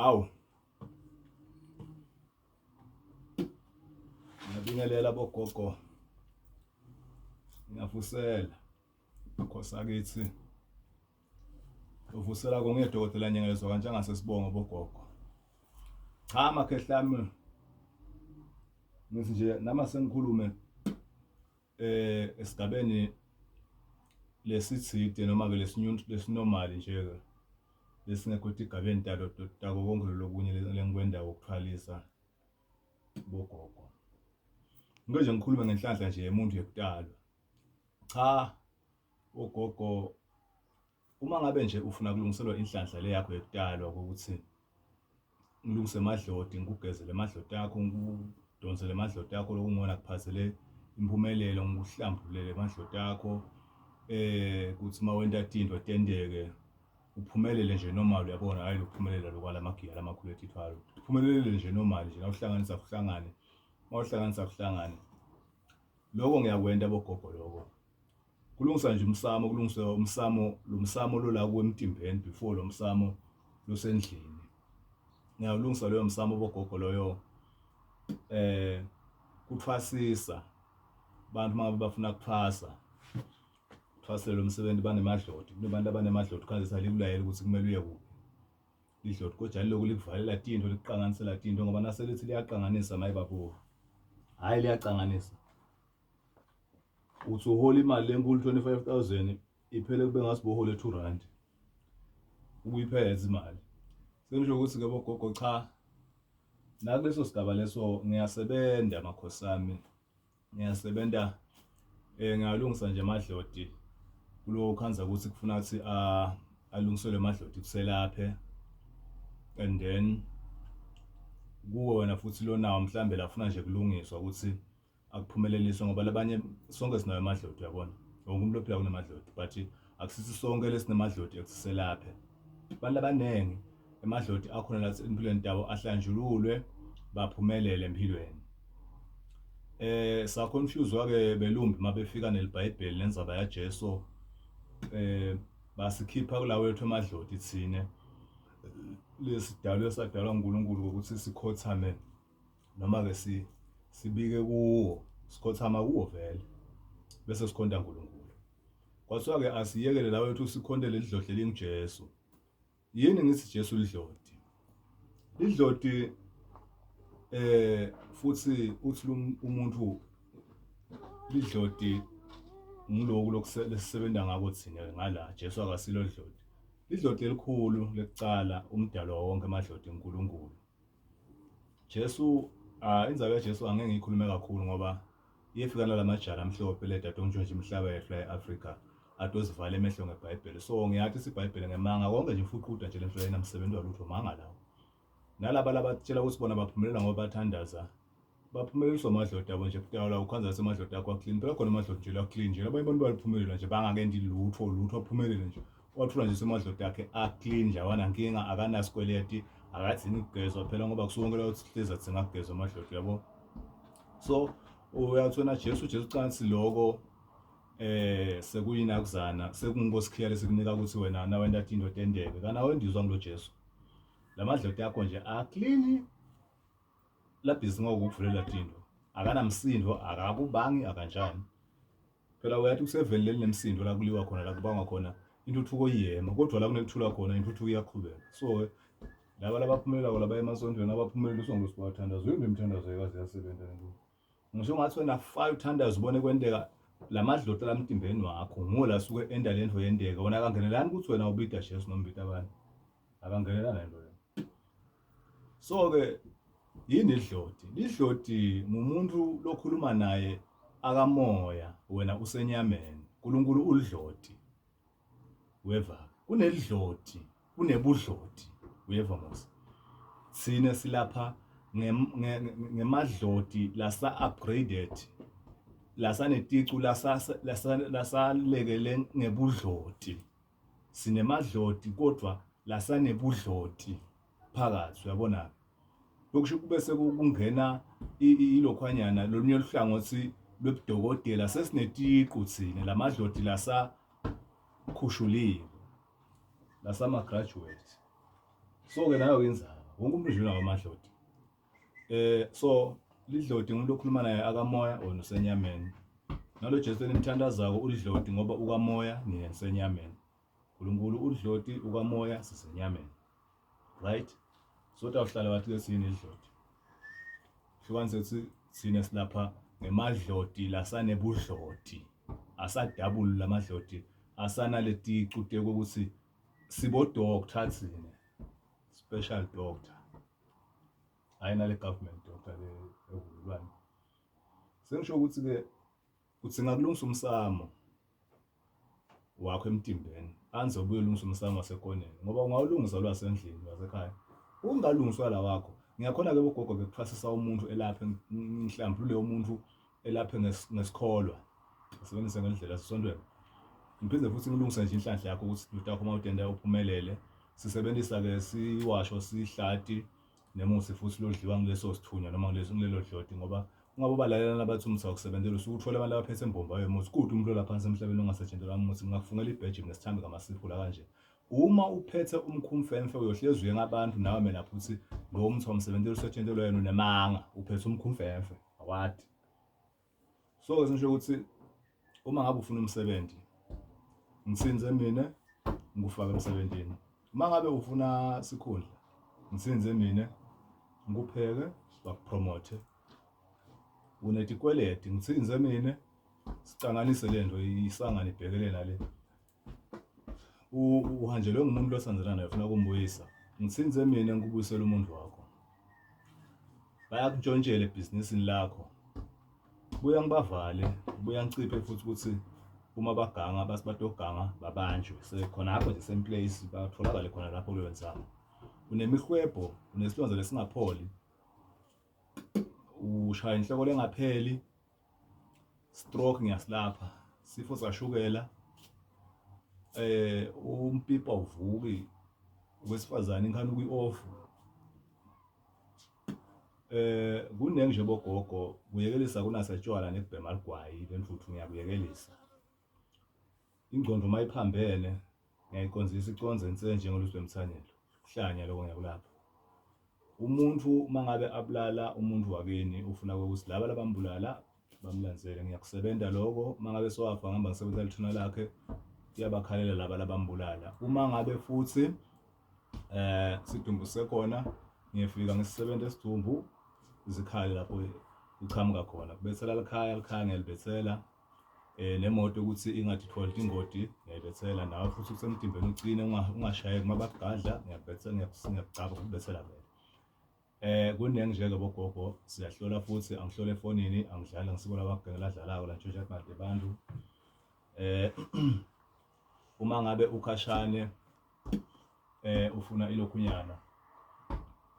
Hawu. Ngiyabingelela bogogo. Ngiyavusela. Makhosi akithi. Uvusela konke dokotela Nyengelezwa kanjengase sibongo bogogo. Cha makhehlami. Ngithi nje nama sengikhulume eh esigabeni lesithide noma ke lesinyuntu lesinormal nje ke lesingekho etigabeni talo tako konke lokunye lengikwendawo ukuthwalisa bogogo. Ngike nje ngikhulume ngenhlanhla nje yemuntu yekutalwa. Cha ogogo uma ngabe nje ufuna kulungiselwa inhlanhla le yakho yekutalwa ukuthi ngilungise emadloti ngikugezele emadloti akho ngikudonsele emadloti akho lokungona kuphathele impumelelo ngikuhlambulele emadloti akho eh kuthi uma wenta tinto tenteke uphumelele nje normal uyabona hayi lokuphumelela lokwalamagiya lamakhulu ethithwalo uphumelele nje normal nje nawuhlanganisa kuhlangane mawuhlanganisa kuhlangane lokho ngiyakwenta bogogo lokho kulungisa nje umsamo kulungisa umsamo lo msamo lo la kuwemtimbeni before lo msamo losendlini ngiyawulungisa loyo msamo bogogo loyo eh kuthwasisa abantu mangabe bafuna kuthwasa kuthwasele lo msebenzi banemadloti kunabantu abanemadloti khanze salikulayela ukuthi kumele uye kuphi lidloti kodwa liloku likuvalela tinto likuqanganisela tinto ngoba naselithi liyaqanganisa maye babo hhayi liyacanganisa uthi uhola imali lenkulu 25000 iphele kube ngathi bohole 2 rand ukuyiphethe imali sengisho ukuthi ke bogogo cha nakuleso sigaba leso ngiyasebenza makhosi ami ngiyasebenza eh ngiyalungisa nje amadloti kulowo khanza ukuthi kufuna ukuthi alungiselwe amadloti kuselaphe and then kuwe wena futhi lonawo mhlambe lafuna nje kulungiswa ukuthi akuphumeleliswe ngoba labanye sonke sinayo amadloti uyabona wonke umuntu ophila kunemadloti but akusithi sonke lesinemadloti ekusiselaphe abantu abaningi emadloti akhona la empilweni tabo ahlanjululwe baphumelele empilweni eh sa confuse ke belumbi mabefika nelibhayibheli nenzaba yaJesu eh basikhipha kulawo ethu emadloti thine lesidalwe sadalwa uNkulunkulu ukuthi sikhothame noma ke si sibike kuwo sikhothama kuwo vele bese sikhonta uNkulunkulu kwathiwa ke asiyekele lawo ethu sikhonte lelidlodle linguJesu yini ngithi Jesu lidlodi lidlodi eh futhi uthi umuntu lidlodi ngiloku lokusebenza ngako thina ngala Jesu akasilo lidlodi lidlodi elikhulu lekucala umdalwa wonke amadlodi uNkulunkulu Jesu ah indzaba yaJesu angeke ngiyikhulume kakhulu ngoba iyefika nalamajala amhlophe le dade ontshontsha imihlaba yethu la e-Afrika adozivala emehlo ngeBhayibheli so ngiyathi isibhayibheli ngemanga konke nje mfuquda nje lemfela inamsebenzi walutho manga lawo nalaba labatshela ukuthi bona baphumelela ngoba bathandaza baphumeleliswa amadloti abo nje kudala ukhanza asemadloti akho aclean phela khona amadloti nje la clean nje labanye abantu baliphumelela nje bangakendi lutho lutho aphumelele nje wathola nje semadloti akhe aclean nje awanankinga akanasikweleti akadzingi kugezwa phela ngoba kusukonke la uthi hlezi adzinga kugezwa amadloti yabo so uyathona Jesu Jesu cansi lokho eh sekuyinakuzana sekunkosikhiya lesikunika ukuthi wena nawenta into tendeke kana wendizwa ngilo Jesu lamadloti akho nje a clean labhizi ngokukuvulela tinto akanamsindo akakubangi akanjani phela uyathi kuseveni lelinemsindo la kuliwa khona la kubangwa khona intuthuko iyema kodwa la kunekuthula khona intuthuko iyaqhubeka so laba labaphumelelako laba emasontweni abaphumelele usongo sibathandazo yini imithandazo yekaze yasebenza lento ngisho ngathi wena fire uthandazo ubone kwenteka lamadloti lamtimbeni wakho nguwo la suke enda lento yenteka wona akangenelani ukuthi wena ubida Jesu noma ubida abantu akangenelani lento leyo So ke yini idloti? Lidloti ngumuntu lokhuluma naye akamoya wena usenyameni. uNkulunkulu ulidloti. Weva. Kunelidloti, kunebudloti. Uyeva Mose. Sine silapha ngemadloti lasa upgraded lasaneticu lasa lasalekele ngebudloti. Sinemadloti kodwa lasanebudloti phakathi uyabona lokusho kube sekungena ilokhwanyana lolunye luhlangothi lwebudokotela sesinetiqu thina lamadloti lasa khushuliwe lasama graduate so ke nayo inzaba. Wonke umuntu udlula ngamadloti. Eh so lidloti umuntu okhuluma naye akamoya wena usenyameni. Nalo Jesu enimthandazako ulidloti ngoba ukamoya nina nisenyameni. uNkulunkulu udloti ukamoya sisenyameni. Right? So tawuhlala wathi ke sini idloti. Hlukanise ukuthi thina silapha ngemadloti lasanebudloti. Asadabulu lamadloti asanaleticu tekuthi sibo doctor thina. Special doctor. Hayi nale government doctor le ehululwane. Sengisho ukuthi ke udzinga kulungisa umsamo wakho emtimbeni anze ubuye ulungisa umsamo wasekoneni ngoba ungawulungisa lwasendlini lwasekhaya ungalungiswa la wakho ngiyakhona ke bogogo bekuthwasisa umuntu elaphe ngihlambulule umuntu elaphe ngesikholwa asebenzise ngendlela sesontweni ngiphinde futhi ngilungise nje inhlanhla yakho ukuthi lutakho uma utenda uphumelele sisebenzisa ke siwasho sihlati nemusi futhi lodliwa nguleso sithunywa noma nguleso kulelo dloti ngoba ungabe ubalalela nabathi umuthi awukusebenzela usuke uthole abantu abaphethe imbomba yomuthi kude umuntu olapha phansi emhlabeni ongasetshenzelwa umuthi ngingakufungela ibheji mina sithambe kamasifula kanje uma uphethe umkhumfemfe uyohlezi uye ngabantu nawe mina futhi lowo muthi awumsebenzela usetshenzelwa yena unemanga uphethe umkhumfemfe awadi So ke sengisho ukuthi uma ngabe ufuna umsebenzi ngisinze mina ngikufake emsebenzini. Uma ngabe ufuna sikhundla ngisinze mina ngikupheke bakupromote. Unetikweleti ngithinze mina sicanganise lento isangane ibhekele nale. Uhanjelwe ngumuntu losandana naye ufuna kumbuyisa. Ngithinze mina ngikubuyisele umuntu wakho. Bayakuntshontshela ebhizinisini lakho. Buya ngibavale, buya ngiciphe futhi ukuthi uma baganga basi batoganga babanjwe. Sekhonapho nje same place batholakale khona lapho kuleyo nsangu. Unemihwebho, unesilonda lesingapholi. Ushaya inhloko lengapheli. Stroke ngiyasilapha. Sifo sashukela. Eh umpipa uvuki wesifazane inkhani kuyi-off. Eh kuningi nje bogogo kuyekelisa kunasetshwala nekubhema ligwayi lentuthu ngiyakuyekelisa. Ingqondo uma iphambene ngiyayiqondisa iconze nse njengolusu lwemthanyelo. Kuhlanya lokho ngiyakulapha. Umuntu uma ngabe abulala umuntu wakini ufuna ukuthi laba labambulala bamlandzele ngiyakusebenta lokho uma ngabe sowafa ngihamba ngisebenzisa lithuna lakhe kuyabakhalela laba labambulala uma ngabe futhi eh sidumbu sekhona ngiyefika ngisebenta esidumbu izikhali lapho iqhamuka khona kubethela likhaya likhaya ngiyalibethela eh nemoto ukuthi ingathi thola ingodi ngiyayibethela nawe futhi usemtimbeni ucine ungashayeki uma bakugadla ngiyakubethela ngiyakucaba ukubethela vele eh kuningi nje ke bogogo siyahlola futhi angihlole efonini angidlali ngisiko labagengela adlalako la ntshontsha imali abantu eh uma ngabe ukhashane eh ufuna ilokhunyana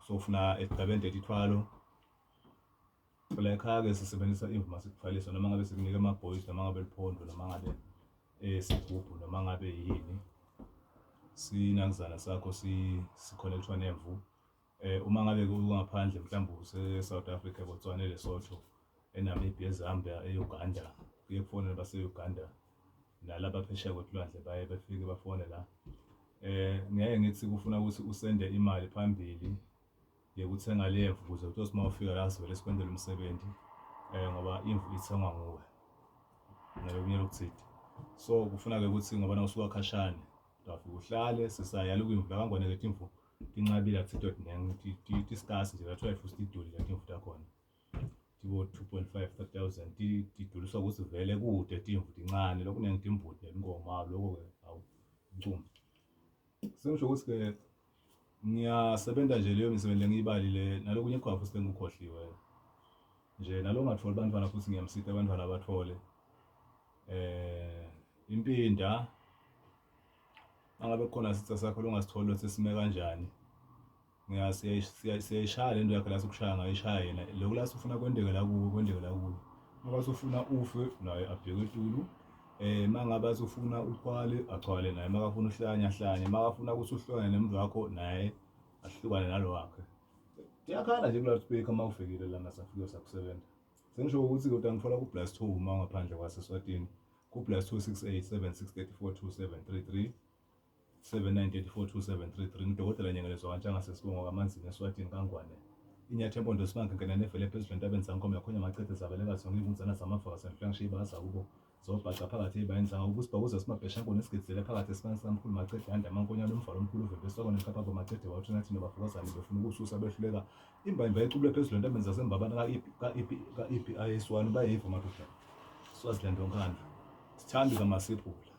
sofuna esigabeni 32 Phela ekhaya-ke sisebenzisa imvu uma sikuthwalisa noma ngabe sikunika amabhoyisi noma ngabe liphondo noma ngabe um sigubhu noma ngabe yini sinakuzana sakho sikhonekthwa nemvu um uma ngabe kungaphandle mhlawumbe use-South Africa eBotswana eLesotho eNamibia eZambia e-Uganda kuye kufonele base-Uganda nalaba phesheya kwetilwandle baye befike bafone la eh ngeke ngithi kufuna ukuthi usende imali phambili yekuthenga lemvu ukuze uthi uma ufika la sivele sikwenzele umsebenzi eh ngoba imvu ithengwa nguwe nalokunye lokuthide so kufuna-ke ukuthi ngoba na usuka khashane utawufika uhlale sisayala kwimvu la kangwane ke timvu tinqabile akuthito tinengi tisikasi nje kathiwa futhi tidulile timvu takhona tibo 2.5 3000 tiduliswa ukuthi vele kude timvu tincane lokunengi timbuti netinkomo loko-ke awu ncumbi sengisho ukuthi-ke Ngiyasebenza nje leyo misebenzi lengiyibalile nalokunye khona futhi lengikukhohliwe nje nalo ngingatholi bantwana futhi ngiyamsita abantwana abathole eh impinda mangabe kukhona sitha sakho longasitholi lothi sime kanjani ngiyasiyayishaya lento yakhe la sikushaya ngayishaya yena lokhu la sifuna kwendeke la kuwe kwendeke la kuwe ngoba sufuna ufe naye abheke etulu eh mangabe asufuna uthwale athwale naye makafuna uhlanya hlanye makafuna ukuthi uhlukane nomuntu wakho naye ahlukane nalo wakhe tiyakhala nje kula speaker uma ufikile lana safike sakusebenza sengisho ukuthi kodwa ngithola ku plus 2 uma ngaphandle kwaseSwatini ku plus 268 7634 2733. 79342733 ngudokotela Nyengelezwa kaNtshangase sibongo kaManzini eSwatini kaNgwane Inyathi empondo simange ngena nevele phezulu entabeni zankomo yakhonya macethe zabeleka zonke iy'nkunzana zamafaka senhlanga ngishiye baza kubo zobhaca phakathi ey'bayeni zanga kubo sibhakuza simabheshankoni esigidizele phakathi esibani sikamkhulu macede ande amankonyane umvalo omkhulu uvembe esokone nqapha macede wawuthi nathi nobafokazane befuna ukususa behluleka imbayimba ecubule phezulu entabeni zasembabana ka-EPIS 1 bayiva madoda Swaziland onkandla sithambi kamasiphula.